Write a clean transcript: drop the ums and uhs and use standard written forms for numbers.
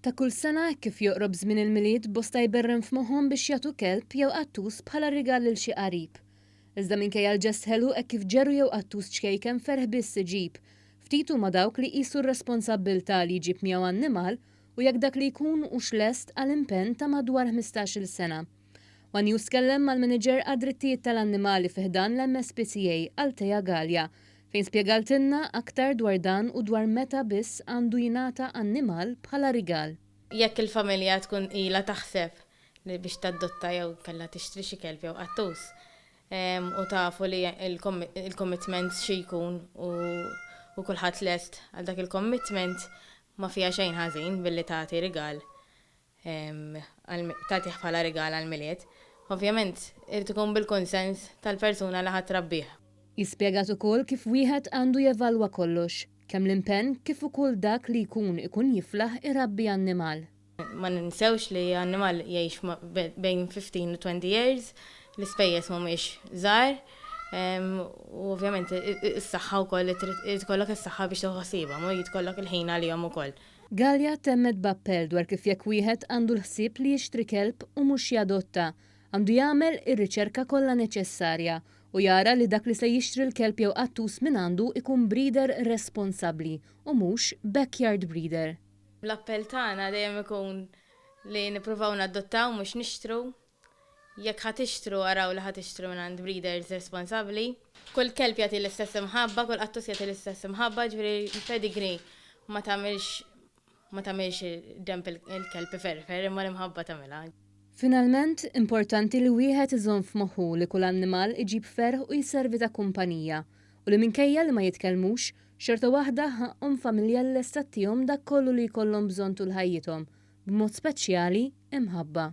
Ta' kull sena hekk kif joqrob żmien il-Milied bosta jberren f'moħħhom biex jagħtu kelb jew qattus bħala rigal lil xi qarib. Iżda minkejja l-ġest ħelu hekk kif ġeru jew qattus ċkejken ferħ biss iġib, ftit huma dawk li jqisu r-responsabbiltà li jġib miegħu annimal u jekk dak li jkun hux lest għal impenn ta' madwar 15-il sena. One News tkellem mal-Manager għad-Drittijiet tal-Annimali fi ħdan l-MSPCA, Althea Galea, fejn spjegaltilna aktar dwar dan u dwar meta biss għandu jingħata annimal bħala rigal. Jekk il-familja tkun ilha taħseb li biex tadotta jew kellha tixtri xi kelb jew qattus u tafu li l-commitment xi jkun u kulħadd lest għal dak il-commitment ma fiha xejn ħażin billi tagħti rigal tagħtih bħala rigal għall-Milied. Ovvjament irid ikun bil-kunsens tal-persuna li ħa trabbih. Hi spjegat ukoll kif wieħed għandu jevalwa kollox, kemm l-impenn kif ukoll dak li jkun ikun jiflaħ irabbi annimal. Ma ninsewx li annimal jgħix bejn 15 u 20 years, l-ispejjeż mhumiex żgħar u ovvjament is-saħħa wkoll irid ikollok is-saħħa biex tieħu ħsiebhom u jrid ikollok il-ħin għalihom ukoll. Galea temmet b'appell dwar kif jekk wieħed għandu l-ħsieb li jixtri kelb u mhux jadotta, għandu jagħmel ir-riċerka kollha neċessarja u jara li dak li se jixtri l-kelb jew qattus mingħandu jkun breeder responsabbli u mhux backyard breeder. L-appell tagħna dejjem ikun li nippruvaw nadottaw mhux nixtru. Jekk ħa tixtru araw li ħa tixtru mingħand breeders responsabbli. Kull kelb jagħti l-istess imħabba, kull qattus jagħti l-istess imħabba, ġifieri l-pedigree ma tagħmilx ma tagħmilx denb il-kelb iferfer imma l-imħabba tagħmilha. Finalment, importanti li wieħed iżomm f'moħħu li kull annimal iġib ferħ u jservi ta' kumpanija u li minkejja li ma jitkellmux, xorta waħda ħaqqhom familja li lesta ttihom dak kollu li jkollhom bżonn tul ħajjithom, b'mod speċjali, imħabba.